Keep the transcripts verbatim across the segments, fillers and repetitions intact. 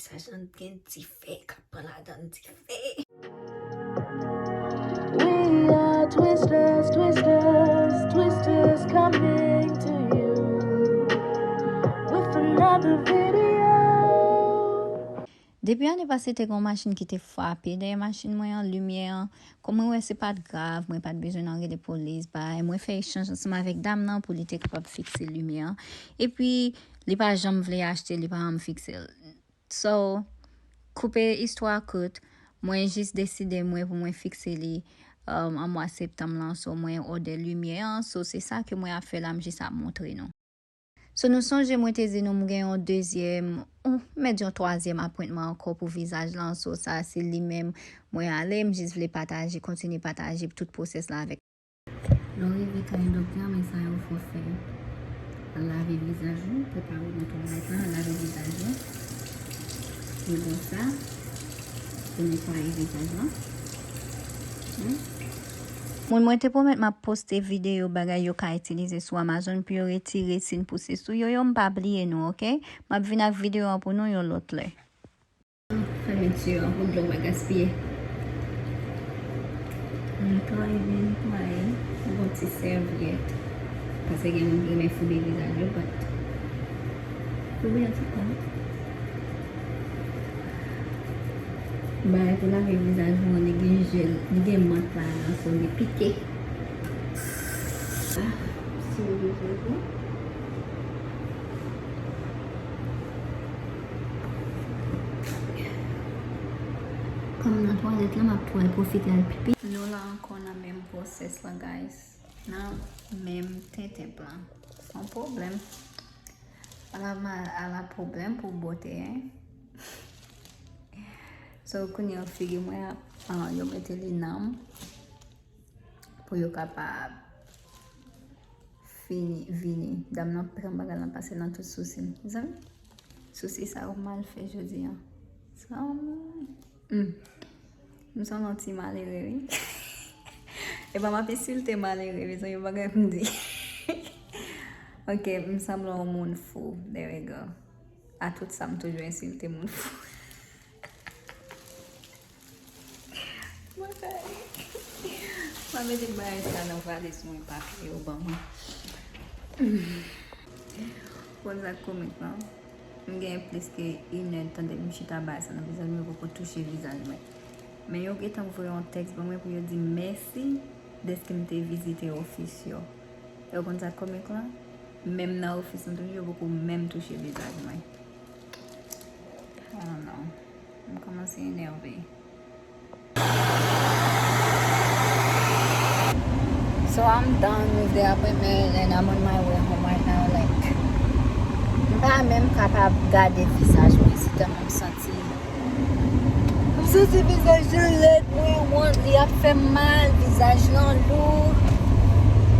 Sa jan gen dife k ap pran ladan dife. We are Twisters, Twisters, Twisters coming to you with another video. Depi ane pase, te gen yon machin ki te frape dèyè machin mwen an, limyè an. Kòm mwen wè se pa t grav, mwen pa t bezwen nan rele polis, bay. Mwen fè echanj ansanm avèk dam nan pou li te kapab fikse limyè an. Epi, li pa janm vle achte, li pa janm fikse l. So, koupe istwa kout, mwen jis deside mwen pou mwen fikse li um, an mwa septanm lan. So, mwen òdè limyè an. So, se sa ke mwen ap fè la, m jis ap montre nou. So, nou sonje mwen te di nou m gen yon dezyèm, ou mèt di yon twazyèm apwentman ankò pou vizaj lan. So, sa se li menm mwen ale, m jis vle pataje, kontinye pataje tout pwosès la avèk. Lè w rive kay doktè an, men sa yo fè w fè. Al lave vizaj ou, prepare w nan twalèt lan, al lave vizaj ou. Epi konsa, pou netwaye vizaj lan. Hmm? Moun mwen te pwomèt m ap poste videyo bagay yo ka itilize sou Amazon pou yo retire sin pouse sou yo yo, m pa bliye nou, oke? M ap vin ak videyo an pou nou yon lòt lè. Fèmen tiyo an pou dlo pa gaspiye. Netwaye, byen netwaye. Yon ti sèvyèt. Paske gen moun ki renmen foube vizaj yo, but foube an ti tan. Bagay pou lave vizaj ou an, li gen jèl, li gen mant ladan, so li pike. Ah, si ou bezwen pou. Kòm nan twalèt la, m ap pral pwofite al pipi. Nou la ankò nan menm pwosès la, guys. Nan menm tenten plan. San pwoblèm. Ala ma-, ala pwoblèm pou bote, hein? So, kounye a figi mwen ap, ah, yo mete li nan m pou yo kapab fini, vini. Dam nan pran bagay lan pase nan tout sousi m. Mezanmi, sousi sa yo mal fè jodi a. Sa, hmm. M sanble yon ti malere, wi. Epa m ap ensilte malere, mezanmi, yon bagay pou m di. Ok, m sanble yon moun fou. There we go. A tout sa, m toujou ensilte moun fou. Mwen fè. Mwen mete bagay sa nan valiz mwen, papye yo ban mwen. Konn sa k komik lan? M gen plis ke inè tande m chita bagay sa nan vizaj mwen, poko touche vizaj mwen. Men yo gentan voye yon tèks ban mwen pou yo di m mèsi dèske m te vizite ofis yo. Yo konn sa k komik lan? Menm nan ofis nou toujou, yo poko menm touche vizaj mwen. I don't know. M kòmanse enève. So I'm done with the appointment and I'm on my way home right now. Like, m pa menm kapab gade vizaj mwen, si tèlman m santi. M santi vizaj lan lèd, mwen wont, li ap fè m mal, vizaj lan lou.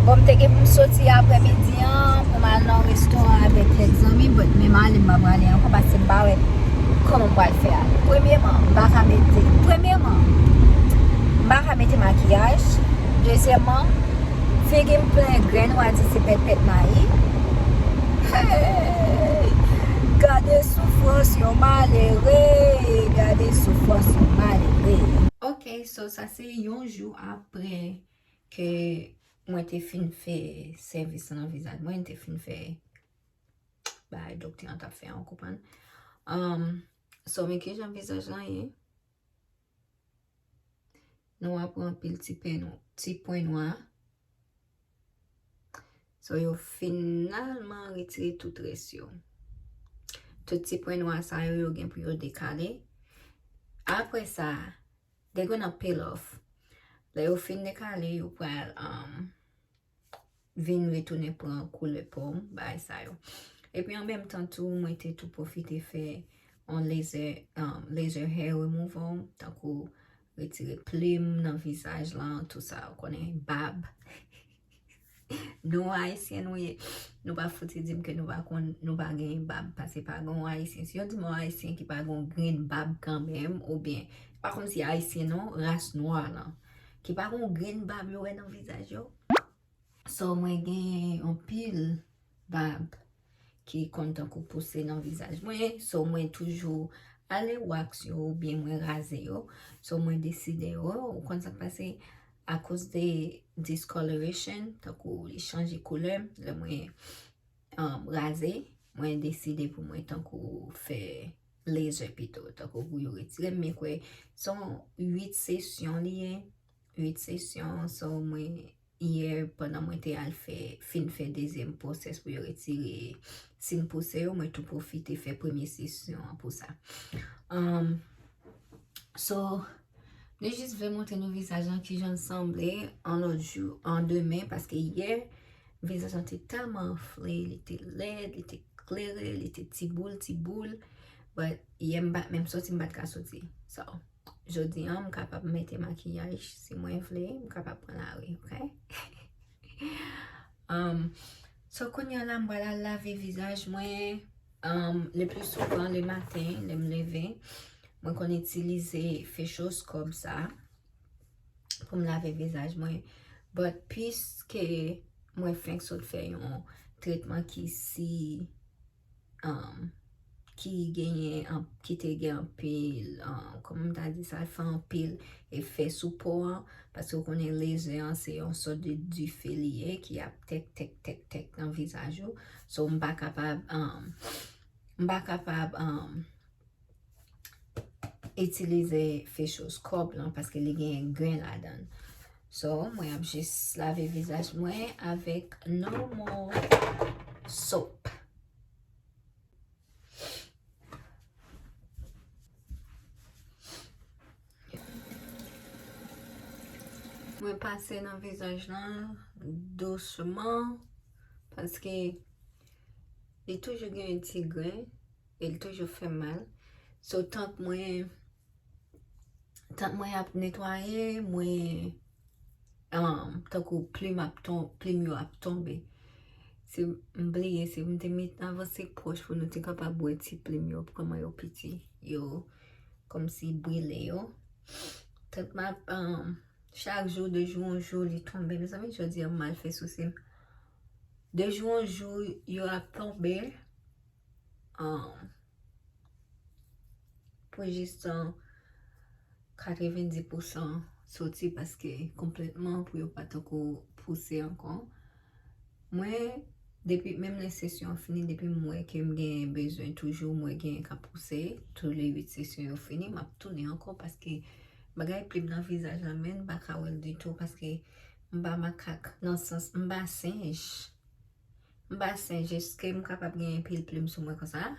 Bon, m te gen pou m soti aprèmidi an, pou m al nan restoran avèk kèk zanmi, but menm ale m pa prale ankò, paske m pa wè kòman m pral fè a. Premyèman, m pa ka mete, premyèman, m pa ka mete makiyaj. Dezyèmman, figi m plen grenn, w a di se pèt pèt mayi. Hey! Gade soufrans yon malere, gade soufrans yon malere. Ok, so sa se yon jou apre ke mwen te fin fè sèvis nan vizaj mwen, te fin fè bagay doktè an t ap fè an, w konprann. Um, so, men kijan vizaj lan ye? Nou wè pran anpil ti pen, ti pwen nwa. So, yo finalman retire tout rès yo. Tout ti pwen nwa sa yo, yo gen pou yo dekale. Apre sa, they're gonna peel off. Lè yo fin dekale, yo pral, um, vin retounen pran koulè po m, bagay sa yo. Epi an menm tan tou, mwen te tou pwofite fè yon laser, um, laser hair removal, tankou retire plim nan vizaj lan, tou sa, ou konnen, bab. Nou Ayisyen nou ye, nou pa fouti di m ke nou pa konn, nou pa genyen bab, paske pa gen yon Ayisyen. Si yo di m yon Ayisyen ki pa gen yon grenn bab kanmenm, oubyen, pa kòmsi Ayisyen non, ras nwa lan, ki pa gen yon grenn bab yo wè nan vizaj yo. So, mwen gen yon pil bab ki konn tankou pouse nan vizaj mwen. So, mwen toujou, ale wax yo oubyen mwen raze yo. So, mwen deside yo, ou konn sa k pase, akoz de discoloration, tankou li chanje koulè, lè mwen, um, raze, mwen deside pou mwen tankou fè laser pito, tankou pou yo retire m, men kwè, se yon uit sesyon li ye, uit sesyon, so mwen, yè, pandan mwen te al fè, fin fè dezyèm pwosès pou yo retire sin pouse yo, mwen tou pwofite fè premye sesyon an pou sa. Um, so, mwen jis vle montre nou vizaj lan kijan l sanble an lòt jou, an demen, paske yè, vizaj lan te tèlman anfle, li te lèd, li te klere, li te ti boul, ti boul. But, yè m pa t menm soti, m pa t ka soti. So, jodi an, m kapab mete makiyaj si mwen vle, m kapab pran lari, ok? Um, so, kounye a la, m pral al lave vizaj mwen, um, le pli souvan le maten, lè m leve, mwen konn itilize facial scrub sa pou m lave vizaj mwen. But piske mwen fenk sot fè yon tretman ki si, um, ki genyen an-, ki te gen anpil, um, kòman m ta di sa, fè anpil efè sou po an, paske w konnen laser an se yon sòt de dife li ye ki ap tèk, tèk, tèk, tèk nan vizaj ou. So, m pa kapab, um, m pa kapab, um, itilize facial scrub lan paske li gen gren ladan l. So, mwen ap jis lave vizaj mwen avèk normal soap. Mwen pase nan vizaj lan dousman paske li toujou gen yon ti gren e li toujou fè mal. So, tank mwen, tank mwen ap netwaye, mwen, um, tankou plim ap ton-, plim yo ap tonbe. Se, m bliye, se m te met avanse pwòch pou nou te kapab wè ti plim yo, kòman yo piti. Yo kòmsi brile yo. Tank m ap, um, chak jou, de jou an jou, li tonbe. Mezanmi, jodi a m mal fè sousi m. De jou an jou, yo ap tonbe. Um, pou jis, um, katrevenndis pousan soti paske konplètman pou yo pa tankou pouse ankò. Mwen, depi, menm lè sesyon an fini, depi m wè ke m gen bezwen toujou, m wè gen ka pouse, tou le uit sesyon yo fini, m ap tounen ankò paske bagay plim nan vizaj la, men m pa ka wè l ditou paske m pa makak, nan sans, m pa senj. M pa senj, èske m kapab gen anpil plim sou mwen konsa?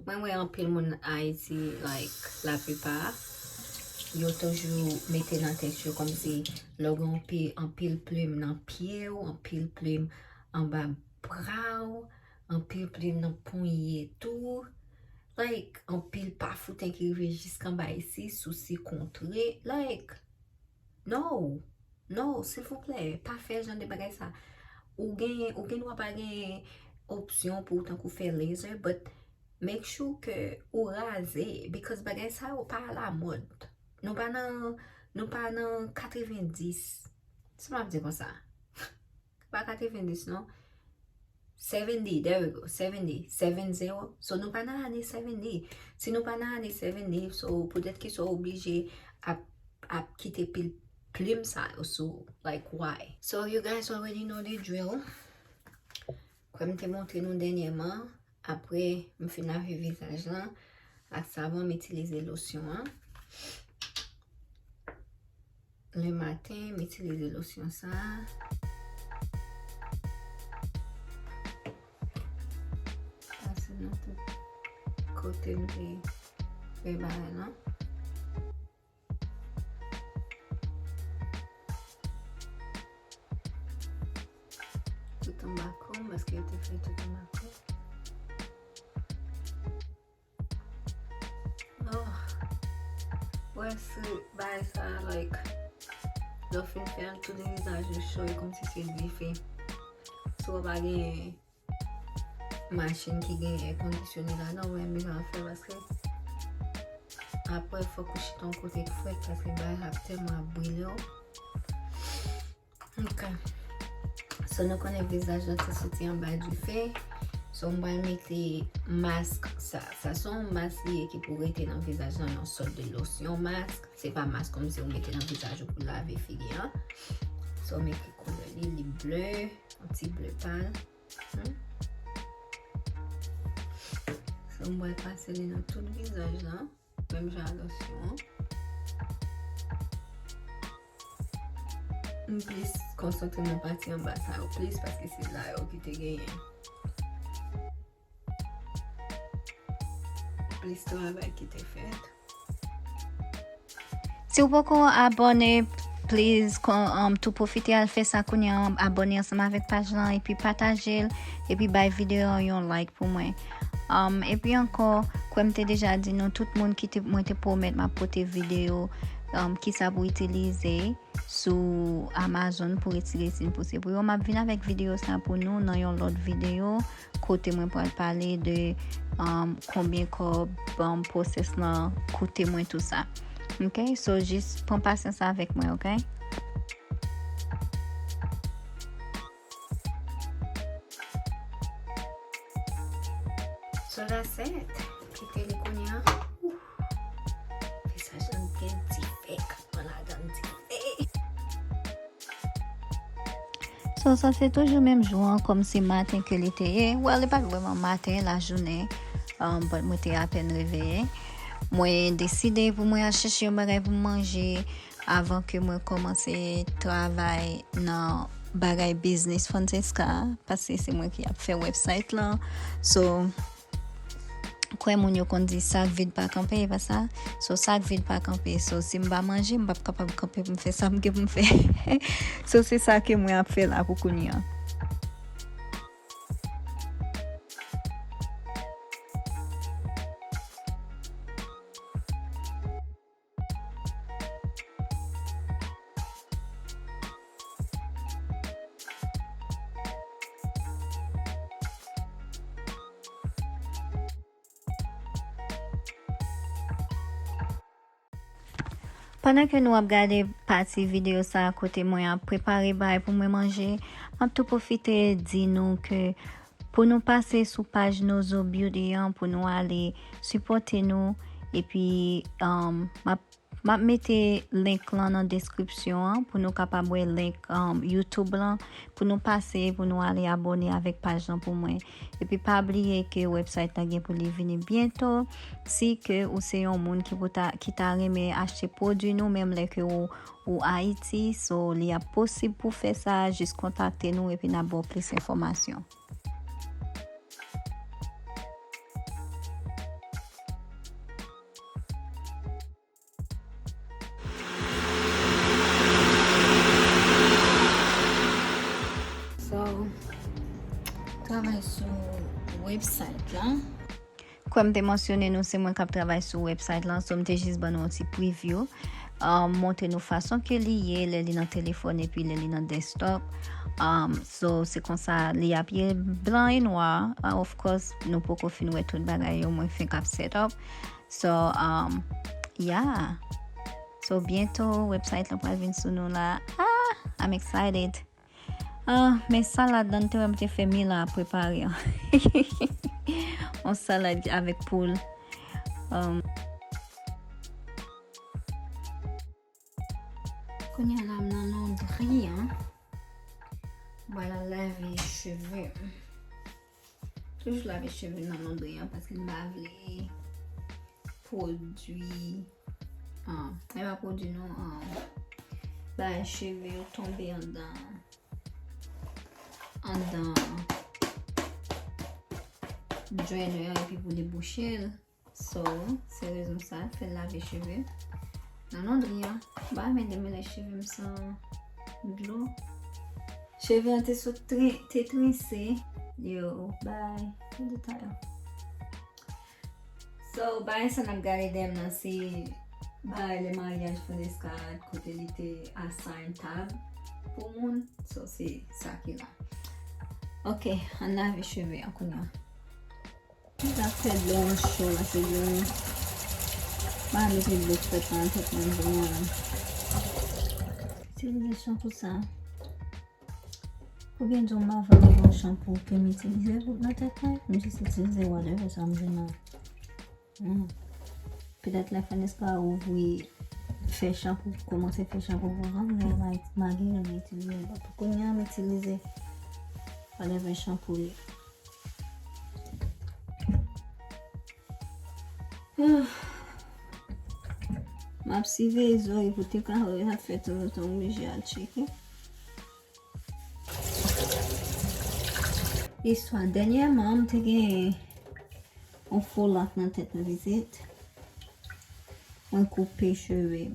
Mwen wè anpil moun Ayiti, like, laplipa, yo toujou mete nan tèt yo kòmsi lè w gen anpil, anpil plim nan pye w, anpil plim anba bra w, anpil plim nan ponyèt ou, like, anpil pafouten ki rive jiskanba isi, sousi kontre, like, no, no, silvouplè, pa fè jan de bagay sa. Ou gen, ou gen dwa pa gen opsyon pou w tankou fè laser, but make sure ke ou raze, because bagay sa yo pa alamòd. Nou pa nan, nou pa nan katrevenndis. Sa m ap di konsa. Pa katrevenndis, non. Seventy, there we go, seventy, seven zero. So, nou pa nan ane seventy. Si nou pa nan ane seventy, so, poutèt ki sa w oblije ap, ap kite pil plim sa yo sou, like, why? So, you guys already know the drill. Kòm m te montre nou dènyèman, apre m fin lave vizaj lan ak savon, m itilize losyon an. Le maten, m itilize losyon sa a. Pase nan tout kote m te fè bagay lan. Tout anba kò m, paske yo te fè tout anba kò. Oh. Wè, se bagay sa, like, lè w fin fè l, tout vizaj ou cho, e kòmsi se dife. Si w pa gen machin ki gen èkondisyone ladan, ou menm bezwen fè, paske apre, fòk ou chita yon kote k frèt, paske bagay ap tèlman ap brile w. Ok. So, nou konnen vizaj lan te soti anba dife. So, m pral mete mask sa. Sa se yon mask li ye ki pou rete nan vizaj lan, yon sòt de losyon mask. Se pa mask kòmsi ou mete nan vizaj ou pou lave figi an. So, m ekri koulè li, li ble, yon ti ble pal. Hmm. So, m pral pase li nan tout vizaj lan. Menm jan a losyon an. M plis konsantre nan pati anba sa yo plis paske se la yo ki te genyen plis travay ki te fèt. Si w poko abòne, please, kon, um, tou pwofite al fè sa kounye a, abòne ansanm avèk paj lan, epi pataje l, epi bay videyo an yon like pou mwen. Um, epi ankò, kwè m te deja di nou, tout moun ki te, mwen te pwomèt m ap pote videyo, um, kisa pou itilize sou Amazon pou retire sin pouse pou yo. M ap vin avèk videyo sa pou nou nan yon lòt videyo kote mwen pral pale de, um, konbyen kòb, um, pwosès lan koute mwen, tou sa. Ok? So, jis pran pasyans avèk mwen, ok? So that's it. Kite li kounye a. Ouh. Vizaj lan gen dife k ap pran ladan l, dife. So, sa se toujou menm jou an, kòm se maten ke li te ye. Well, li pa t vrèman maten, lajounen. Um, but mwen te apèn reveye. Mwen deside pou mwen al chèche yon bagay pou m manje avan ke mwen kòmanse travay nan bagay biznis Francesca, paske se mwen ki ap fè website lan. So, kwè moun yo konn di sak vid pa kanpe, e pa sa? So, sak vid pa kanpe. So, si m pa manje, m p ap kapab kanpe pou m fè sa m gen pou m fè. So, se sa ke mwen ap fè la pou kounye a. Pandan ke nou ap gade pati videyo sa a kote mwen ap prepare bagay pou mwen manje, m ap tou pwofite di nou ke pou nou pase sou paj Nozo Beauty an, pou nou ale sipòte nou, epi, um, m ap, m ap mete link lan nan deskripsyon an pou nou kapab wè link, um, YouTube lan, pou nou pase, pou nou ale abòne avèk paj lan pou mwen. Epi pa bliye ke website lan gen pou li vini byento. Si ke ou se yon moun ki pou ta, ki ta renmen achte pwodui nou, menm lè ke ou, ou Ayiti, so li ap posib pou fè sa, jis kontakte nou epi n ap ba w plis enfòmasyon. So, travay sou website lan. Kòm m te mansyone nou, se mwen k ap travay sou website lan, so m te jis ban nou yon ti preview. Um, montre nou fason ke li ye, lè li nan telefòn epi lè li nan desktop. Um, so, se konsa li ap ye, blan e nwa. Uh, of course, nou poko fin wè tout bagay yo, mwen fenk ap set up. So, um, yeah. So, byento, website lan pral vin sou nou la. Ah, I'm excited. Ah, men salad lan, te wè m te fè Mila prepare an. Yon salad avèk poul. Um, kounye a la, m nan londri an. Mwen al lave cheve m. Toujou lave cheve m nan londri an paske m pa vle pwodui, ah, e pa pwodui non, ah, bay cheve yo tonbe andan, andan drainer an epi pou debouche l. So, se rezon sa k fè l lave cheve nan londri an. M pa renmen demele cheve m san dlo. Cheve an te sot tre-, te trense. Yo, bay, tout detay an. So, bagay sa n ap gade dèyè m nan se bagay lè maryaj Francesca kote li te assign tab pou moun. So, se sa ki la. Ok, ann lave cheve an kounye a. M ta fè dlo an cho, paske dlo an, pa mete dlo frèt nan tèt mwen, dlo an. Itilize chanpou sa. Oubyen di w m ava m gen yon chanpou ke m itilize pou nan tèt mwen, m jis itilize whatever sa m jwenn nan. Hmm. Petèt lè Fennes ka ouvri fè chanpou, kòmanse fè chanpou pou vann, lè m a, m a gen, m itilize. Pou kounye a, m itilize whatever chanpou li. Ah. M ap siveye zo e pou te ka wè sa fè tanzantan m oblije al tcheke. Istwa, dènyèman, m te gen yon fo lòk nan tèt mwen pitit. Mwen koupe cheve m.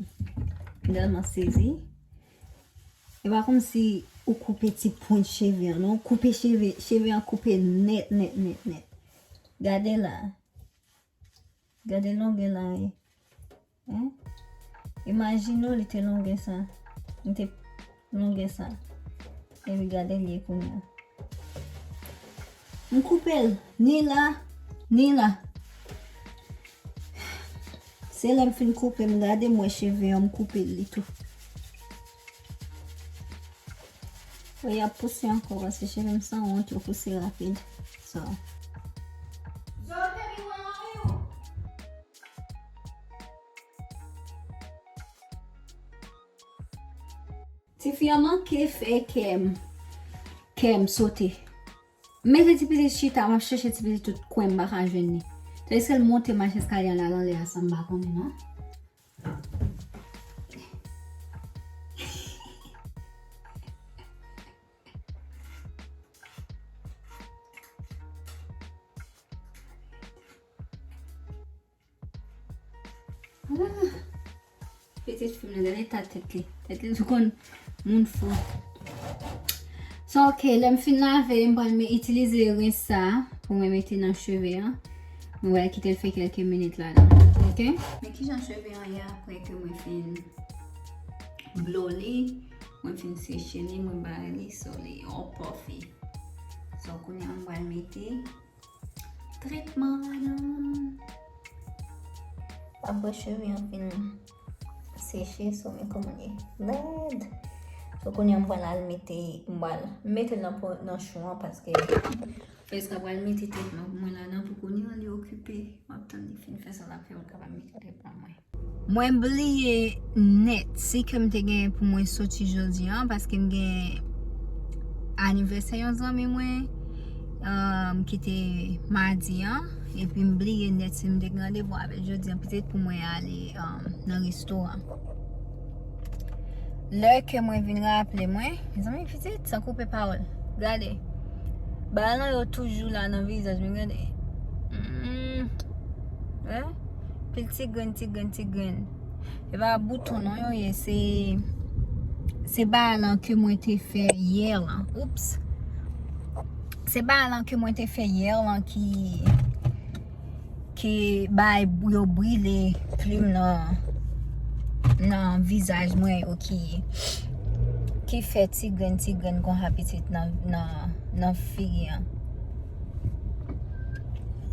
M tèlman sezi. E pa kòmsi ou koupe ti pwent cheve an, non. Ou koupe cheve, cheve an koupe nèt, nèt, nèt, nèt. Gade la. Gade longè la, wi. Hein? Imajine w, li te longè sa. Li te longè sa. Epi gade l ye kounye a. M koupe l. Ni la, ni la. Se lè m fin koupe, m gade, m wè cheve an, m koupe l, li tou. Wi, y ap pouse ankò, paske cheve m sanwont, yo pouse rapid. So. Tifi an manke fè kè m, kè m sote. M mete ti pitit chita, m ap chèche ti pitit tout kwen, m pa ka jwenn li. Tandiske l monte mach eskalye an, l al anlè a, sa m pa konnen, non. Ah. Pitit fi m nan, gade eta tèt li. Tèt li tou konn moun fou. So, ok, lè m fin lave, m pral me itilize rens sa pou mwen mete nan cheve an. Mwen pral kite l fè kèlke minit ladan. Ok? Men kijan cheve an ye apre ke mwen fin blo li, mwen fin seche li, mwen bare li, so li all puffy. So, kounye a m pral mete tretman ladan. Apre cheve an fin seche, so men kòman li lèd. So kounye a m pral al mete, m pral mete l nan po, nan chou an paske Fennes ka pral mete tretman pou mwen ladan pou kounye a li okipe. M ap tann li fin fè sa l ap fè, mwen kapab mete tretman mwen. Mwen bliye nèt si ke m te gen pou mwen soti jodi an, paske m gen anivèsè yon zanmi mwen, um, ki te madi an, epi m bliye nèt si m te gen randevou avè l jodi an, petèt pou mwen ale, um, nan restoran. Lè ke mwen vin raple mwen, mezanmi, pitit, san koupe pawòl. Gade. Bagay lan yo toujou la nan vizaj mwen, gade. Mm. Wè? Pil ti grenn, ti grenn, ti grenn. E pa bouton non yo ye, se, se bagay lan ke mwen te fè yè lan. Oups. Se bagay lan ke mwen te fè yè lan ki ki bay, yo brile plim nan, nan vizaj mwen yo ki, ki fè ti grenn, ti grenn konsa pitit nan, nan, nan figi an.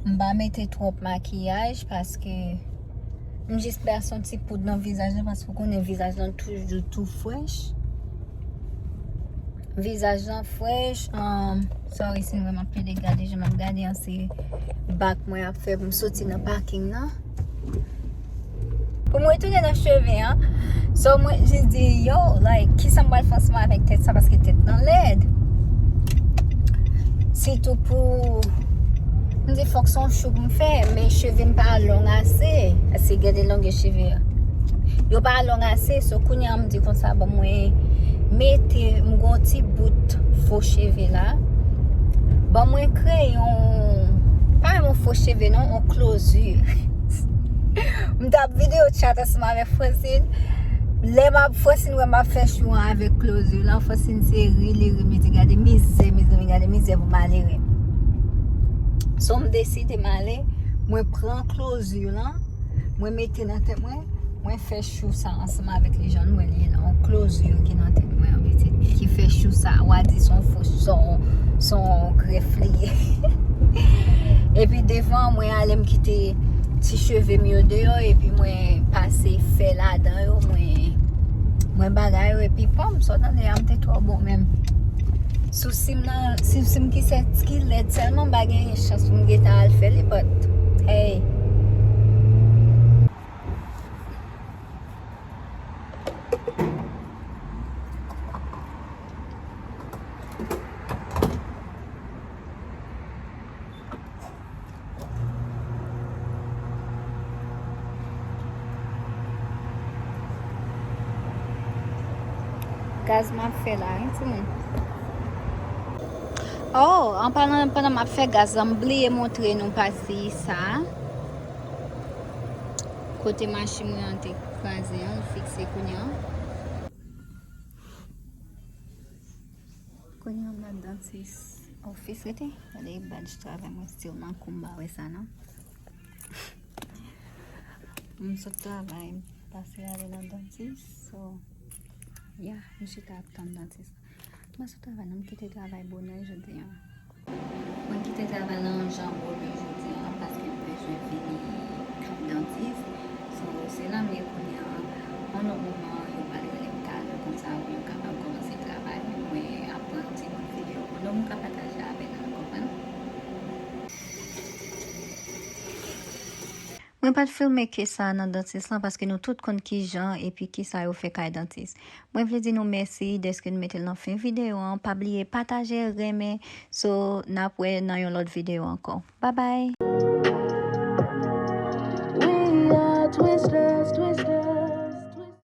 M pa mete twòp makiyaj paske m jis pase yon ti poud nan vizaj lan paske ou konnen vizaj lan toujou tou frèch. Vizaj lan frèch. Um, sorry si nou wè m ap pede gade, jan m ap gade an se bak mwen ap fè pou m soti nan paking nan. Pou m retounen nan cheve an, so mwen jis di, yo, like, kisa m pral fè ansanm avèk tèt sa, paske tèt lan lèd. Sitou pou, m di fòk se yon chou pou m fè, men cheve m pa long ase. Ase gade longè cheve a. Yo pa long ase, so kounye a m di konsa, ban mwen mete, m gon ti bout fo cheve la. Ban mwen kreye yon, pa yon fo cheve non, yon closure. M t ap videyo chat ansanm avèk Francine. Lè m ap, Francine wè m ap fè chou an avèk closure lan, Francine se ri li ri, m di gade mizè, mezanmi, gade mizè pou malere. So m deside m ale, mwen pran closure lan, mwen mete nan tèt mwen, mwen fè chou sa ansanm avèk li, jan nou wè li ye la, yon closure ki nan tèt mwen an pitit, ki fè chou sa, w a di se yon fo, se yon, se yon grèf li ye. Epi devan mwen ale, m kite ti cheve m yo deyò, epi mwen pase fè ladan yo, mwen, mwen bagay yo, epi pòm, sa w tande a, m te twò bon menm. Sousi m nan, sousi m ki sèt ki lèd sèlman, m pa gen chans pou m gentan al fè li, but hey. Gaz m ap fè la, wi, timoun. Oh, an palan, pandan m ap fè gaz la, m bliye montre nou pati sa. Kote machin mwen an te kraze an, l fikse kounye a. Kounye a m nan dantis ofis rete. Gade badj travay mwen still nan kou, m pa wè sa non. M sot travay, m pase ale nan dantis. So, yeah, m chita ap tann dantis. M pa sot travay non, m kite travay bonè jodi a. Mwen kite travay lan jan bonè jodi a paske m bezwen vini kat dantis. So, se la m ye kounye a. Yon lòt moman, yo pral rele m talè konsa pou yo kapab kòmanse travay. Mwen ap pran yon ti bout videyo pou nou, m ka pataje avè nou, nou konprann? Mwen pa t filme ke sa nan dantis lan paske nou tout konn kijan epi kisa yo fè kay dantis. Mwen vle di nou mèsi dèske nou mete l nan fen videyo an. Pa bliye pataje, renmen. So, n ap wè nan yon lòt videyo ankò. Babay!